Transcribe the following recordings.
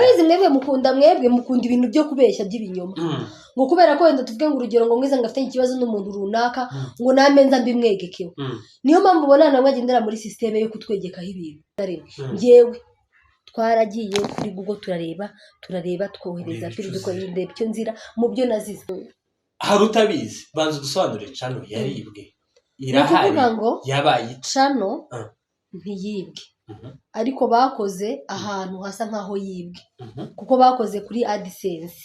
Urabizi, mwebwe mukunda ibintu byo kubeshya by'ibinyoma, ngo kubera ko wenda tuvuge ngo urugero, ngo Mwiza ngo afitanye ikibazo n'umuntu runaka, ngo namwe nza mbimwegekeho. Niyo mpamvu ubona namwe agendera muri système yo kutwegekaho ibintu na rimwe. Njyewe twaragiye kuri Google, turareba, turareba, twohereza Ureba icyo piri dukora uzira. Ndeba icyo nzira mu byo nazize. Hari utabizi, banza udusobanurire, channel yaribwe? Ni Irahari? ukuvuga ngo Yabaye ite? Channel ntiyibwe, ariko bakoze ahantu hasa nk'aho yibwe, kuko bakoze kuri AdSense.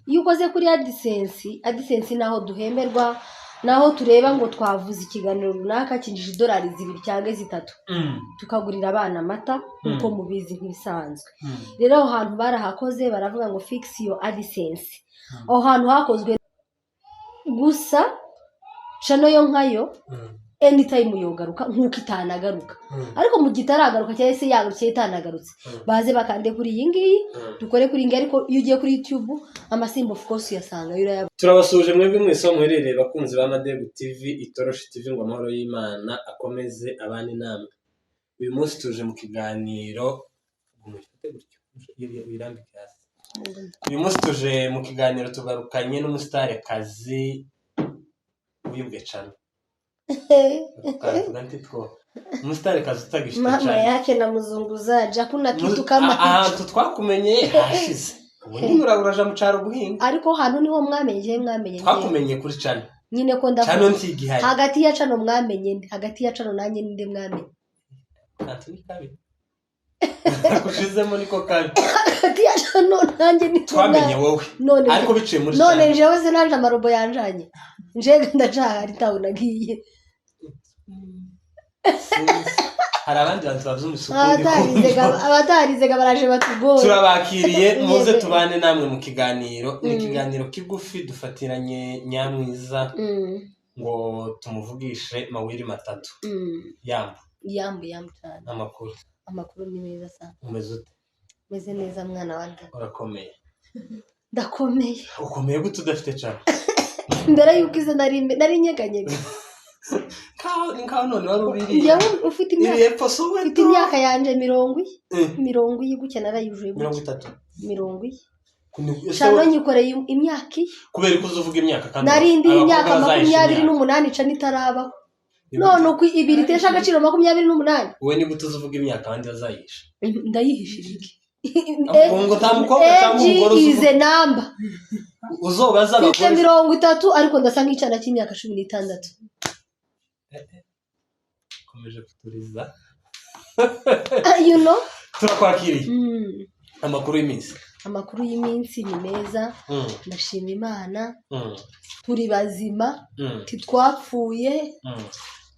Iyo ukoze kuri AdSense, AdSense ni aho duhemberwa, naho tureba ngo twavuze ikiganiro runaka kinjije idolari 2 cyangwa 3, tukagurira abana amata nk'uko mubizi nk'ibisanzwe. Rero aho hantu barahakoze, baravuga ngo "Fix your AdSense". Aho hantu hakozwe gusa, channel yo nkayo anytime yogaruka nk'uko itanagaruka. Ariko mu gihe itaragaruka, cyangwa se yagarutse itanagarutse, baze bakande kuri iyi ngiyi, dukore kuri iyi ngiyi. Ariko iyo ugiye kuri YouTube, Amasimba, of course uyasanga, urayabona. Turabasuhuje mwebwe mwese aho muherereye, bakunzi ba Madegu TV, Itoroshi TV, ngo amahoro y'Imana akomeze abane namwe. Uyu munsi tuje mu kiganiro, mufate gutyo uyirambike hasi. Uyu munsi tuje mu kiganiro, tugarukanye n'umustarekazi wibwe channel. Tukavuga nti two umustarekazi utagifite Mama channel. yake na mzunguzaji, hakuna kitu kama hicho. Ahantu twakumenye hashize, ubu nyine uraja mu cyaro guhinga. Ariko hantu niho mwamenye, jewe mwamenye njyewe. Twakumenye kuri channel. Nyine ko ndavuga. Channel ntigihari. Hagati ya channel mwamenye nde? Hagati ya channel nanjye ninde mwamenye? Kantu ni kabi kushizemo, niko kabi. Hagati ya channel nanjye ninde? Twamenye wowe None ariko biciye muri none channel. Jewe se nanje amarobo yanjanye, njega ndacahari, ntawe nagiye. Sinzi. Hari abandi bantu bavyumvise ukundi. Abatarizega baraje batugore. Turabakiriye, muze Yego. tubane namwe mu kiganiro. Ni ikiganiro kigufi dufatiranye Nyamwiza ngo tumuvugishe mawiri matatu. Yamba. Yambu, yambu cyane. Amakuru? Amakuru ni meza sana. Umeze ute? Meze neza, mwana wa dada. Urakomeye? Ndakomeye. Ukomeye gute udafite channel? Mbere y'uko izo nari nyeganyega. Nkaho ni nkaho none wari ubiri Njyewe ufite imyaka iri hepfo Soweto. Ufite imyaka yanje 40, 40 gutya narayujuje. Mirongo Gutya. itatu? 40. Ese Channel nyikoreye imyaka iyi. Kubera ko uzi uvuga imyaka kandi Narindi abakobwa imyaka bazahisha makumyabiri imyaka. n'umunani ica nitarabaho. Ni None gute- uko ibiri itesha agaciro 28. Wowe ni gute uzi uvuga imyaka abandi bazayisha? Ndayihishira iki? Ngo nta mukobwa cyangwa umugore Age uzi is a number. Uzobaza Mfite abagore. 30, ariko ndasa nk'icyana cy'imyaka 16. Komeje kuturiza. You know. Turakwakiriye. Amakuru y'iminsi? Amakuru y'iminsi ni meza. Ndashima Imana. Turi bazima. Ntitwapfuye.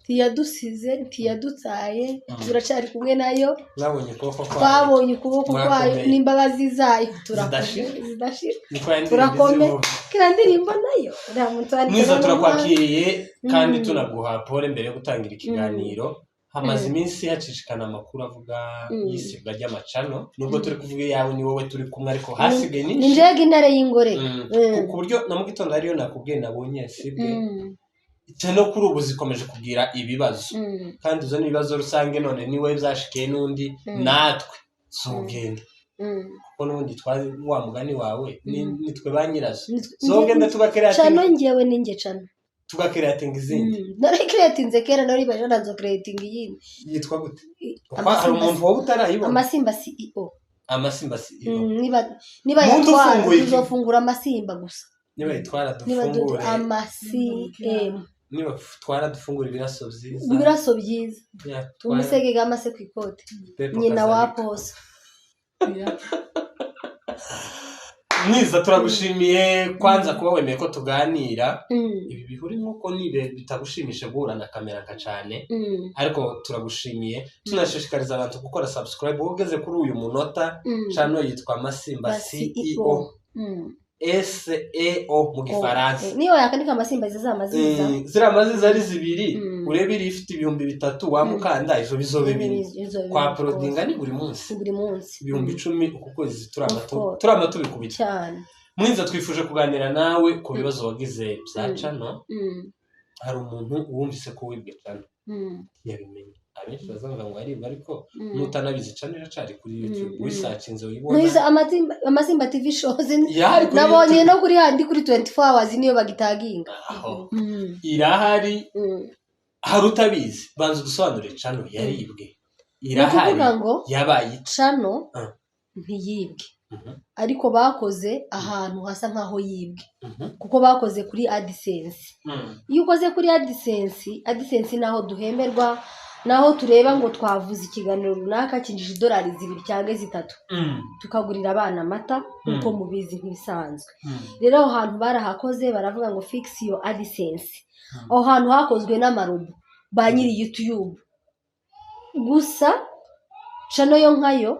Ntiyadusize, ntiyadutaye. Turacyari kumwe nayo. Mwabonye ukuboko kwayo. Twabonye ukuboko kwayo Murakomeye. n'imbabazi zayo. Turakomeye. Zidashira. Zidashira. Niko ya ndirimbo Turakomeye. izivuga. Kiriya ndirimbo nayo uriya muntu wanditse Mwiza, n'umuhanga. turakwakiriye kandi tunaguha pole. Mbere yo gutangira ikiganiro, hamaze iminsi hacicikana amakuru avuga y'isibwa ry'amachannel. Nubwo turi kuvuga iyawe, ni wowe turi kumwe, ariko hasigaye Ni nyinshi. njega intare y'ingore. Ku buryo na mu gitondo ariyo nakubwiye nabonye yasibwe. Cyane kuri ubu zikomeje kugira ibibazo, kandi izo ni ibibazo rusange. None niwe byashikiye n'undi, natwe si ugenda, kuko n'ubundi twazi wa mugani wawe nitwe ba nyirazo. Zogenda Channel ngewe ninjye channel. Tugacreatinga izindi. Narayicreatinze kera, nari baje nazo creating iyindi. Yitwa gute? Kuko hari umuntu wowe utarayibona. Amasimba CEO. Amasimba CEO. Niba Muntu yatwara ufunguye iki? tuzofungura Amasimba gusa. Niba yitwara Niba dufungure. Amasi M. Niba twara dufungure ibiraso byiza. Ibiraso byiza. Yeah, Tumusege gamase ku ikote. Pepo Nyina wa Kazalika. Poso. Mwiza, turagushimiye kwanza kuba wemeye ko tuganira. Ibi bihuri nk'uko nibe bitagushimisha guhura na kamera nka cyane, ariko turagushimiye, tunashishikariza abantu gukora subscribe. Wowe ugeze kuri uyu munota, channel yitwa Masimba Ba CEO. SEO mu Gifaransa. Niyo yakandika Amasimba zizamaziza. Ziriya maziza ari zibiri. Urebe iri ifite 3000, wamukanda izo bizobe bine. Kwa porodinga ni buri munsi. Buri munsi. 10,000 uku kwezi Of course. turama tubikubita. Cyane. Mwiza, twifuje kuganira nawe ku bibazo wagize bya channel. Hari umuntu wumvise ko wibwe channel, yabimenye Abenshi bazavuga ngo aribwa, ariko Mm. nutanabizi, channel iracari kuri YouTube, Mm. wisacinze uyibona. Ntuzi Amasimba TV shows? Yahari kuri Nabonye YouTube. no kuri handi kuri 24 hours niyo bagitaginga. Aho irahari. Hari utabizi, banza udusobanurire, channel yaribwe, Ni irahari, ukuvuga ngo yabaye iki? Channel Ah. ntiyibwe, ariko bakoze ahantu hasa nkaho yibwe, kuko bakoze kuri AdSense. Iyo ukoze kuri AdSense, AdSense ni aho duhemberwa, naho tureba ngo twavuze ikiganiro runaka kinjije idolari 2 cyangwa 3, tukagurira abana amata nk'uko mubizi nk'ibisanzwe. Rero aho hantu barahakoze, baravuga ngo "Fix your AdSense". Aho hantu hakozwe n'amarobo ba nyiri YouTube. Gusa channel yo nkayo,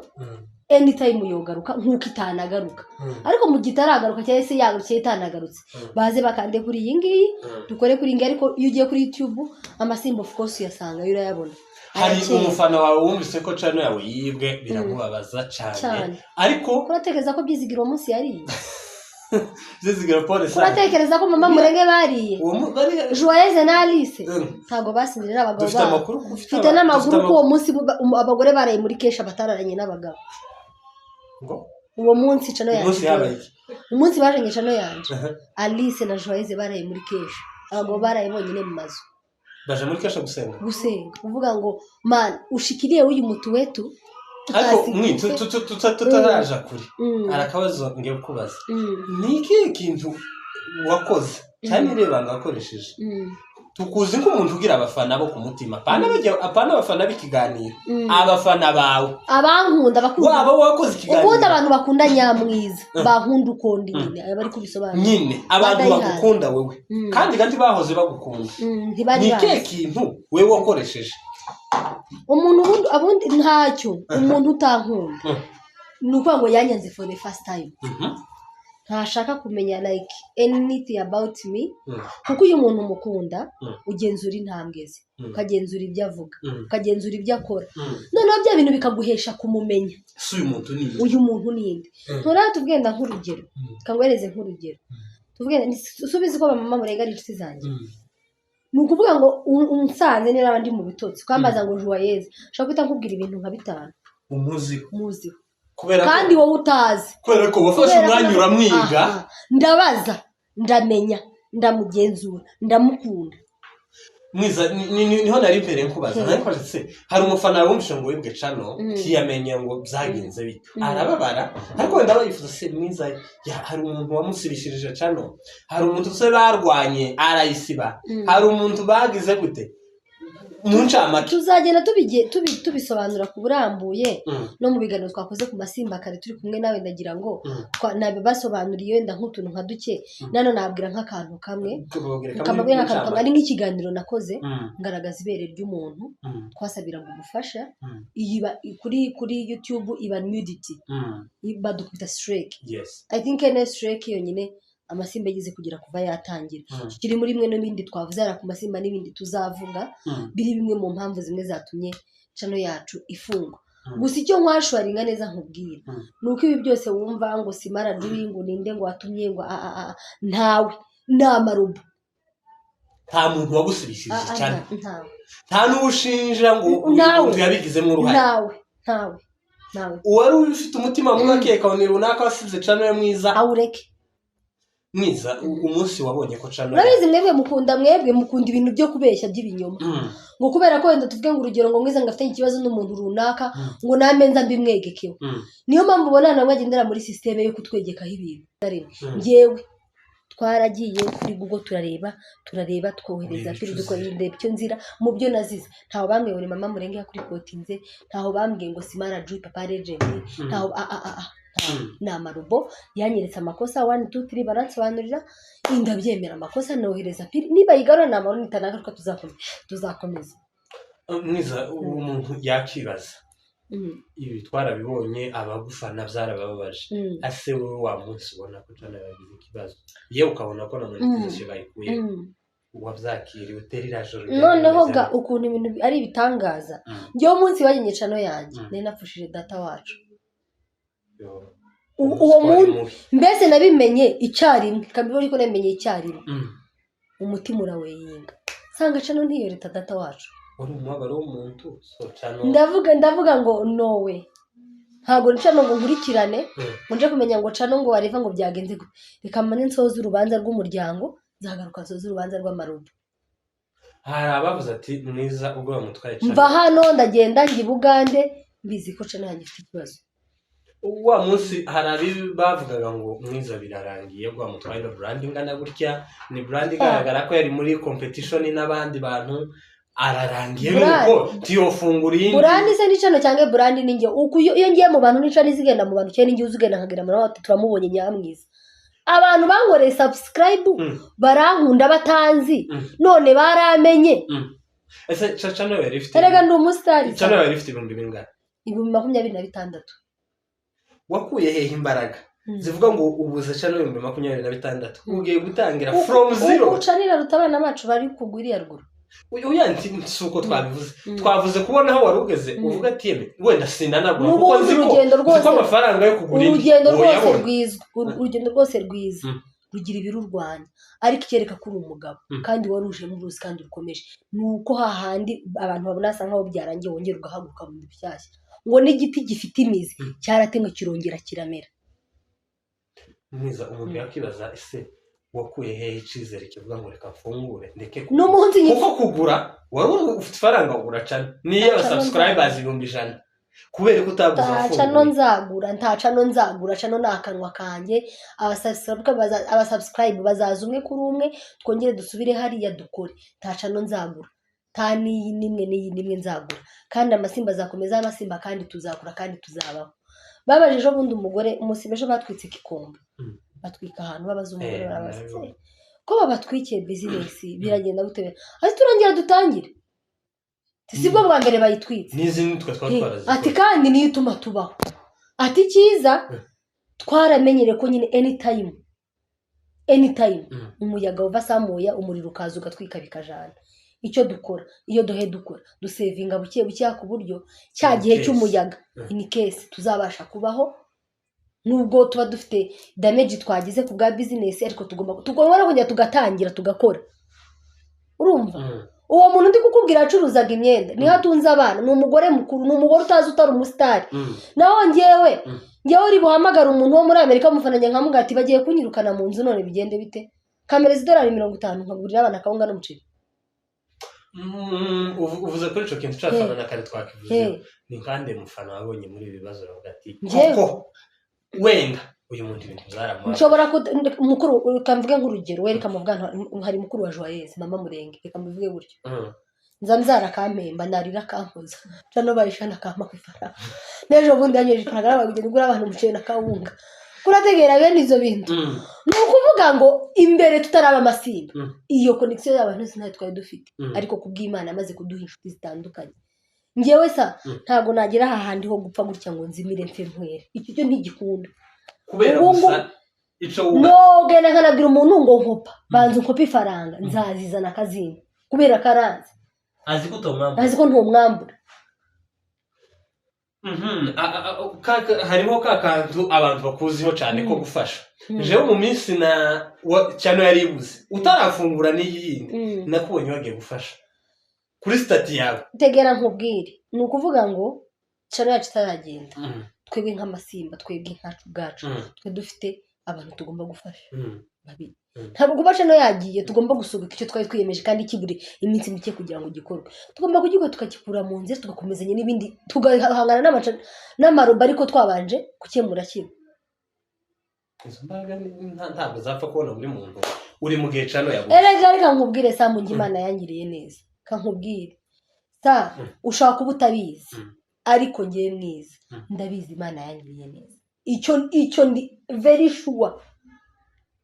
anytime yogaruka nk'uko itanagaruka. Ariko mu gihe itaragaruka, cyangwa se yagarutse itanagarutse, baze bakande kuri iyi ngiyi, dukore kuri iyi ngiyi. Ariko iyo ugiye kuri YouTube Amasimba, of course uyasanga, yo urayabona. Hari Arakeye. umufana wawe wumvise ko channel yawe yibwe, biramubabaza cyane. Cyane. Ariko Uratekereza ko Byizigira uwo munsi yariye? Zizigira Paul sana. Uratekereza ko Mama Murenge bariye? Uwo bari Joyeuse na Alice ntabwo basinziriye n'abagabo Dufite babo. amakuru ko ufite Mfite n'amakuru dufite ko uwo munsi abagore baraye muri kesha, batararanye n'abagabo. Ngo Uwo munsi channel yanjye, umunsi yabaye iki? umunsi bajanye channel yanjye, Alice na Joyeuse baraye muri kesha, abagabo baraye bonyine mu mazu. Baje muri kesha gusenga? Gusenga, kuvuga ngo "Man, ushikiriye uyu mutu wetu." Ariko Tutasi- mwi tutaraja kure, hari akabazo ngiye kukubaza. Ni ikihe kintu wakoze cyane irebanga wakoresheje? Tukuzi nk'umuntu ugira abafana bo ku mutima, apana abafana b'ikiganiro, abafana bawe. Abankunda bakunda. Waba wakoze ikiganiro. Ubundi abantu bakunda Nyamwiza, bankunda ukundi nyine, aba bari kubisobanura. Nyine abantu Badayihaye. bagukunda wowe, kandi bahoze bagukunda. Ntibari Ni ikihe bazi. kintu wewe wakoresheje? Umuntu ubundi abundi ntacyo, umuntu utankunda, ni ukuvuga ngo yanyanze for the first time, ntashaka kumenya like anything about me, kuko iyo umuntu umukunda, ugenzura intambwe ze, ukagenzura ibyo avuga, ukagenzura ibyo akora, noneho bya bintu bikaguhesha kumumenya. Si uyu muntu ni Uyu muntu ni nde? Nturaba tugenda nk'urugero, kanguhereze nk'urugero, tuvuge usubize ko mama Murenga ari inshuti zanjye. Ni ukuvuga ngo unsanze niba ndi mu bitotsi, kwambaza ngo "Joyeuse", ushobora guhita nkubwira ibintu nka 5 Umuziho. Muziho. Kubera ko Kandi wowe utazi. Kubera ko wafashe Kubera ko umwanya uramwiga. Aha, ndabaza, ndamenya, ndamugenzura, ndamukunda. Mwiza, niho nari mbere nkubaza. Nari nkubaza se hari umufana wumvishe ngo wibwe channel, ntiyamenya ngo byagenze bite, arababara. Ariko wenda aba yifuza se Mwiza hari umuntu wamusibishirije channel, hari umuntu se barwanye arayisiba, hari umuntu bagize gute, mu ncamake? Tuzagenda tubisobanura ku burambuye no mu biganiro twakoze ku Masimba kare turi kumwe nawe. Ndagira ngo nabibasobanuriye wenda nk'utuntu nka duke. Nano nabwira nk'akantu kamwe. Kubabwira kamwe. Kamabwira nk'akantu kamwe, Mu ari nk'ikiganiro nakoze ngaragaza ibere ry'umuntu, twasabiraga ubufasha. Iyi kuri YouTube iba nudity, badukubita strike. I think ene strike yonyine Amasimba yagize kugira kuva yatangira, kiri muri bimwe n'ibindi twavuze hariya ku Masimba n'ibindi tuzavuga, biri bimwe mu mpamvu zimwe zatumye channel yacu ifungwa. Gusa icyo nkwashuwaringa neza nkubwira, ni uko ibi byose wumva ngo simara duwi, ngo ninde, ngo watumye, ngo a a a, ntawe, ni amarobo. Nta muntu wagusibishije cyane? Ntawe. Nta n'uwushinja ngo uyu Ntawe. muntu yabigizemo uruhare? Ntawe, ntawe, ntawe. Uwari ufite umutima mubi akeka ni runaka wasize channel ya Mwiza. Awureke. Mwiza, umunsi wabonye ko channel Urabizi, mwebwe mukunda ibintu byo kubeshya by'ibinyoma, ngo kubera ko wenda tuvuge ngo urugero ngo Mwiza ngo afitanye ikibazo n'umuntu runaka, ngo namenza mbimwegekeho. Niyo mpamvu ubona namwe agendera muri système yo kutwegekaho ibintu. Njyewe twaragiye kuri Google, turareba, turareba, twohereza Ureba piri icyo dukora uzira. Ndeba icyo nzira. Mu byo nazize, ntaho bambwiye ngo ni Mama Murenge yakuripotinze, ntaho bambwiye ngo Simara Jui Papa Legend, ntaho a a a a ni amarobo yanyeretse amakosa 1 2 3, baransobanurira, ndabyemera amakosa, nohereza piri. Niba yigarura ni amahoro, nitanagaruka tuzakomeza. Mwiza, umuntu yakibaza, ibi twarabibonye, abagufana byarabababaje. Ase wowe wa munsi ubona ko channel yagize ikibazo, yewe ukabona ko na monetization bayikuye, wabyakiriye utera iriya joro ryari Noneho rimeze ga gute? ukuntu ibintu ari ibitangaza, njyewe umunsi bagenye channel yanjye, nari napfushije data wacu. Yo, Uwo wari munsi mubi. Mbese nabimenye icyarimwe, kabibona ko nabimenye icyarimwe, umutima uraweyinga, nsanga channel ntiyoreta data wacu. Uri umubabaro w'umuntu, so channel. Ndavuga ngo nowe, ntabwo nicano ngo nkurikirane, ngo nje kumenya ngo channel ngo wareva ngo byagenze gute. Reka mane nsoze urubanza rw'umuryango, nzagaruka nsoze urubanza rw'amarobo. Hari abavuze ati Mwiza ubwo bamutwaye channel. Mva hano ndagenda njya i Bugande, mbizi ko channel yanjye ifite ikibazo. Wa munsi hari abi bavugaga ngo Mwiza birarangiye, ubwo bamutwaye no brand ingana gutya, ni brand igaragara ko yari muri competition n'abandi bantu, ararangiye. Brand. Nuko tiyofungura iyindi. Brand se ni channel cyangwa brand ni njye? Uku iyo ngiye mu bantu ni channel izigenda mu bantu, cyangwa ni njye uzigenda nkagera muri ati turamubonye Nyamwiza. Abantu bankoreye subscribe, barankunda batanzi, none baramenye. Ese channel yari ifite Erega ndi umusitari. Channel yari ifite ibihumbi bingana? 26,000. Wakuye hehe imbaraga zivuga ngo ubuze channel 26,000, ugiye gutangira from zero? Ucanira ruta abana bacu bari kugwa iriya ruguru. Oya, si uko twabivuze. Twavuze kubona aho wari ugeze, uvuga ati yeme wenda sinanagura kuko N'ubundi nzi ko urugendo nzi ko rwose amafaranga yo kugura indi urugendo rwose uyabona. rwiza, urugendo rwose rwiza rugira ibirurwanya, ariko ikereka ko uri umugabo kandi warujemo uruzi kandi urukomeje, ni uko hahandi abantu babona hasa nkaho byarangiye, wongera ugahaguruka bundi bushyashya, ngo n'igiti gifite imizi cyaratemwe kirongera kiramera. Mwiza, umuntu yakibaza ese wakuye hehe icyizere kivuga ngo reka mfungure ndeke kugura? N'umunsi Kuko kugura wari ufite ifaranga ugura channel niyo Nta channel. Subscribers 100,000, kubera ko utaguze Nta channel wafunguye. nzagura, nta channel nzagura. Channel ni akanwa kanjye. Abasubscribe bazaza umwe kuri umwe, twongere dusubire hariya dukore. Nta channel nzagura, nta n'iyi n'imwe n'iyi n'imwe nzagura, kandi amasimba azakomeza amasimba, kandi tuzakura kandi tuzabaho. Babaje ejo bundi umugore umusimba, ejo batwitse igikombe, batwika ahantu, babaza umugore, barabaza Nabibonye. "Se, ko babatwikiye business biragenda gute?" Ati turongera dutangire, si bwo bwa mbere bayitwitse. N'izindi twe twaba twarazikoze. Ati kandi niyo ituma tubaho. Ati icyiza twaramenyere ko nyine anytime, anytime umuyaga uva samuya, umuriro ukaza ugatwika bikajana. Icyo dukora iyo duhe dukora dusevinga buke buke, ku buryo cya In gihe case. cy'umuyaga, in case tuzabasha kubaho, nubwo tuba dufite damage twagize ku bwa business, ariko tugomba no kongera tugatangira tugakora, urumva? Uwo muntu ndi kukubwira acuruzaga imyenda, niho atunze abana, ni umugore mukuru, ni umugore utazi utari umusitari. Naho njyewe, njyewe uri buhamagara umuntu wo muri Amerika amufananye nkamubwira ati bagiye kunyirukana mu nzu, none bigende bite? Kamera z'idolari 50 nkagurira abana akawunga n'umuceri. Uvuze kuri icyo kintu cy'abafana na kare twakivuze. Ni nkande mufana wabonye muri ibi bibazo uravuga ati Njyewe? koko wenda uyu muntu ibintu byaramubaye? Nshobora mukuru, reka mvuge nk'urugero, we reka muvuga hari mukuru wa Joyeuse mama Murenge, reka mbivuge gutyo. Nza mbyara akampemba, narira akampoza, cano bayishana akampa ku ifaranga. N'ejo bundi yanyoheje ifaranga, nawe kugenda ugura abantu umuceri na kawunga, kurategera bene izo bintu. Ni ukuvuga ngo imbere tutaraba amasimba, iyo connection y'abantu ntayo twari dufite, ariko kubw'Imana amaze kuduha inshuti zitandukanye. Ngewe sa ntabwo nagera aha handi ho gupfa gutya ngo nzimire mfe nkwere, icyo cyo ntigikunda. Kubera Ubu gusa ico wubatse. Nogenda nkanabwira umuntu ngo nkopa, banza unkope ifaranga, nzazizana akazimba kubera karanze. Azi ko utomwambura. Azi ko ntumwambura. Hariho ka kantu abantu bakuziho cyane ko gufasha. Jewe mu minsi na cyane yari ibuze utarafungura n'iyi yindi, nakubonye wagiye gufasha kuri status yawe. Tegera nkubwire, ni ukuvuga ngo channel yacu itaragenda, twebwe nk'amasimba, twebwe nkacu ubwacu, twe dufite abantu tugomba gufasha babiri. Ntabwo kuba channel yagiye tugomba gusubika icyo twari twiyemeje, kandi kibure iminsi mike kugira ngo gikorwe. Tugomba kugikora tukagikura mu nzira, tugakomezanya n'ibindi, tugahangana n'amarobo, ariko twabanje gukemura kimwe. Izo mbaraga ntabwo zapfa kubona buri muntu uri mu gihe channel yabuze. Erega reka nkubwire sa, mu Imana yangiriye neza, kankubwire sa, ushobora kuba utabizi, ariko ngewe Mwiza ndabizi, Imana yangiriye neza. Icyo ndi very sure,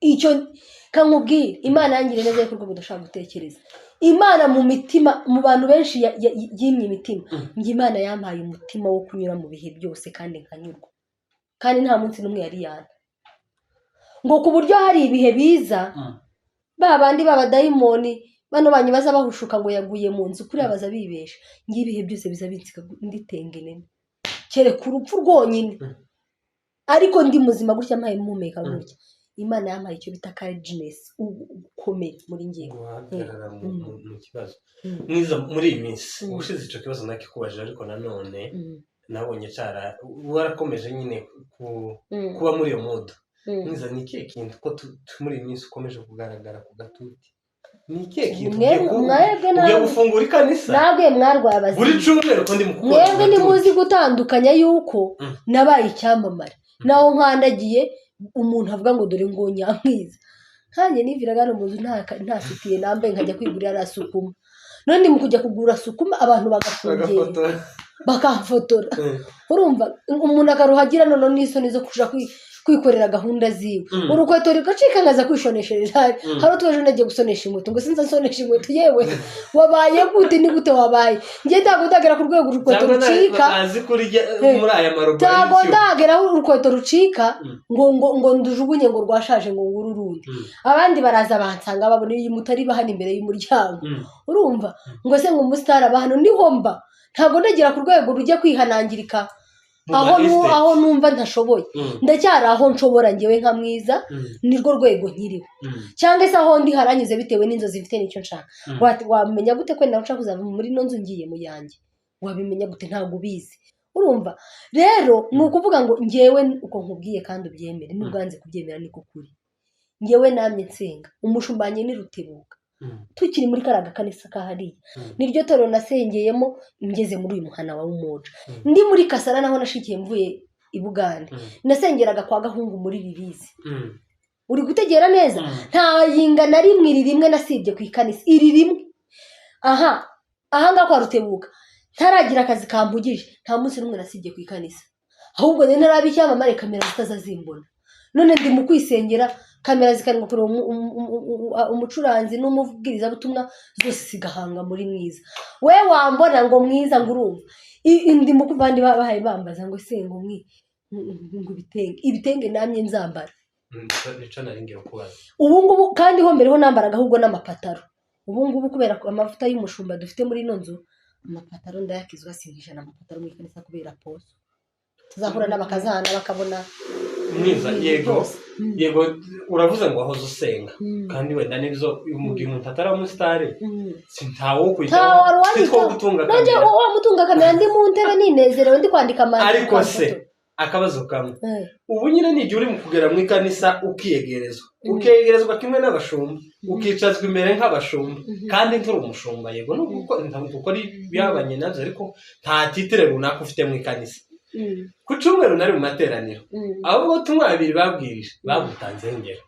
icyo kankubwire, Imana yangiriye neza ariko rwego udashobora gutekereza. Imana mu mitima, mu bantu benshi yimye imitima, njye Imana yampaye umutima wo kunyura mu bihe byose kandi nkanyurwa, kandi nta munsi n'umwe yari yana ngo ku buryo hari ibihe biza ba bandi b'abadayimoni bano banyu baza bahushuka ngo yaguye mu nzu, kuriya baza bibesha. Ngiye ibihe byose biza binsiga nditengenene, kereka urupfu rwonyine, ariko ndi muzima gutya mpaye mpumeka gutya. Imana yampaye icyo bita courageness, gukomera muri njyewe. Guhagarara mu kibazo. Mm. Mwiza, muri iyi minsi, ubushize icyo kibazo nakikubajije, ariko nanone nabonye cara warakomeje nyine kuba muri iyo mood. Mwiza, ni ikihe kintu ko muri iyi minsi ukomeje kugaragara ku gatuti? Ni ikihe kintu? Mwebwe ugiye gufungura ikanisa Nabwe mwarwaye buri abazimu. cyumweru ko ndi mu kubona Mwebwe ku gatuti. ntimuzi gutandukanya yuko nabaye icyamamare, naho nkandagiye umuntu avuga ngo dore ngo nyamwiza. Nkanjye niviraga hano mu nzu nta sutiye nambaye, nkajya kwigurira na sukuma. None ndi mu kujya kugura sukuma, abantu bagafungera, bagafotora, bakamfotora. Urumva umuntu akaruhagira noneho n'isoni zo kuja kwikorera gahunda ziwe. Urukweto rugacika, nkaza kwishoneshereza. Hari utwo ejo nagiye gusonesha inkweto, ngo sinza nsonesha inkweto. Yewe, wabaye gute? Ni gute wabaye? Njye ntabwo ndagera ku rwego urukweto Cyangwa rucika. Bazi kurya muri aya marobo Ntabwo y'icyuma. ndagera aho urukweto rucika ngo ndujugunye ngo rwashaje, ngo ngure urundi. Abandi baraza bansanga, babona iyi mutari hano imbere y'umuryango. Urumva ngo se ngo umusitari aba hano? Niho mba. Ntabwo ndagera ku rwego rujya kwihanangirika Mu aho ma estate. Aho numva ntashoboye. Ndacyari aho nshobora ngewe nka Mwiza. Nirwo rwego nkiriho. Cyangwa se aho ndi haranyuze bitewe n'inzozi mfite n'icyo nshaka. Wamenya gute ko nawe nshaka kuzava muri ino nzu ngiye mu yanjye? Wabimenya gute? Ntabwo ubizi. Urumva rero, ni ukuvuga ngo ngewe uko nkubwiye kandi ubyemere, nubwo wanze kubyemera niko kuri. Ngewe namye nsenga, umushumba ni Rutebuka. Tukiri muri kariya gakanisa ka hariya, niryo torero nasengeyemo ngeze muri uyu muhana wa Umoja. Ndi muri Kasara, naho nashikiye mvuye i Bugande, nasengeraga kwa Gahungu muri Ririzi. Uri gutegera neza? Nta yinga na rimwe, iri rimwe nasibye ku ikanisa, iri rimwe aha ahangaha kwa Rutebuka. Ntaragira akazi kampugije, nta munsi n'umwe nasibye ku ikanisa. Ahubwo rero ntaraba icyamamare, kamera zitazazimbona. None ndi mu kwisengera, kamera zikarindwa kureba umucuranzi n'umubwirizabutumwa, zose zigahanga muri Mwiza. We wambona ngo Mwiza, ngo urumva ndi mu bandi bahaye bambaza ngo se ngo mwi ngo ibitenge, ibitenge namye nzambara. Nico nari ngiye kubaza. Ubu ngubu kandi ho mbere ho nambaraga ahubwo n'amapataro. Ubu ngubu kubera ko amavuta y'umushumba dufite muri ino nzu, amapataro ndayakizwa, sinkijana amapataro mu ikanisa kubera poso tuzahura n'abakazana bakabona. Mwiza, yego. Byose. Yego, uravuze ngo wahoze usenga, kandi wenda nibyo, mu gihe umuntu atari umusitari si ntawo Nta kujyaho, wari si two wanyitaho. gutunga Nanjye kamera. Wa mutunga kamera, ndi mu ntebe ninezerewe, ndi kwandika amandiko. Ariko se akabazo kamwe, ubu nyine ni igihe uri mu kugera mu ikanisa ukiyegerezwa, ukiyegerezwa kimwe n'abashumba, ukicazwa imbere nk'abashumba, kandi nturi umushumba. Yego, ntabwo ukora ibihabanye nabyo, ariko nta titre runaka ufite mu ikanisa. Ku cyumweru nari mu materaniro, ahubwo tumwe babiri babwirije bagutanzeho ingero,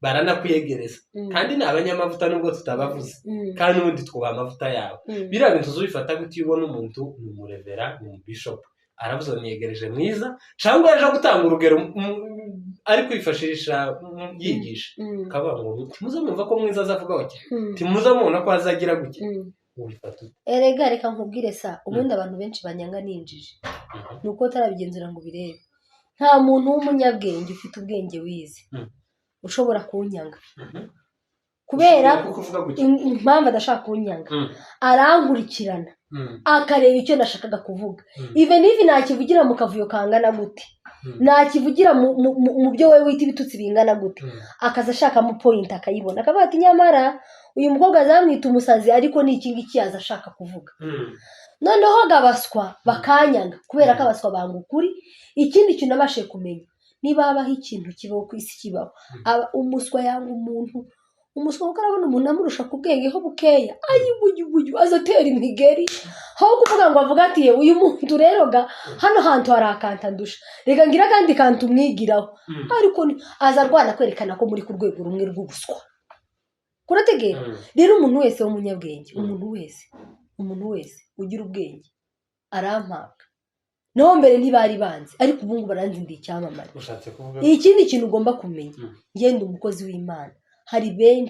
baranakwiyegereza, kandi ni abanyamavuta nubwo tutabavuze, kandi n'ubundi twubaha amavuta yabo. Biriya bintu uzubifata gute iyo ubona umuntu ni umurevera, ni umubishopu, aravuze niyegereje Mwiza, cyangwa yaje gutanga urugero ari kwifashisha yigisha, akavuga ngo ntimuze mwumva ko Mwiza azavuga gutya, ntimuze mubona ko azagira gutya, ubifata ute? Erega reka nkubwire sa, ubundi abantu benshi banyanga ninjije, ni uko utarabigenzura ngo ubirebe. Nta muntu w'umunyabwenge ufite ubwenge wize ushobora kunyanga, kubera Ushobora kuvuga gutya. Impamvu adashaka kunyanga, arankurikirana, akareba icyo nashakaga kuvuga. Even if nakivugira mu kavuyo kangana gute, nakivugira mu byo wowe wita ibitutsi bingana gute, akaza ashakamo point, akayibona, akavuga ati nyamara uyu mukobwa azamwita umusazi, ariko ni iki ngiki yaza ashaka kuvuga. Noneho abaswa bakanyanga kubera ko abaswa banga ukuri. Ikindi kintu nabashije kumenya, niba habaho ikintu kibaho ku isi, kibaho. Umuswa yanga umuntu umuswa, kuko arabona umuntu amurusha ku bwenge ho bukeya, ayibuyu aza atera imigeri, aho kuvuga ngo avuga ati "Yewe, uyu muntu rero ga hano hantu hari akantu andusha, reka ngira akandi kantu umwigiraho." Ariko aza arwana kwerekana ko muri ku rwego rumwe rw'ubuswa. Kurategera? Rero umuntu wese w'umunyabwenge, umuntu wese ugira ubwenge arampanga. Naho mbere ntibari banzi, ariko ubu ngubu baranzi, ndi icyamamare. Ushatse kuvuga? Ikindi kintu ugomba kumenya, ngenda umukozi w'Imana, hari benshi.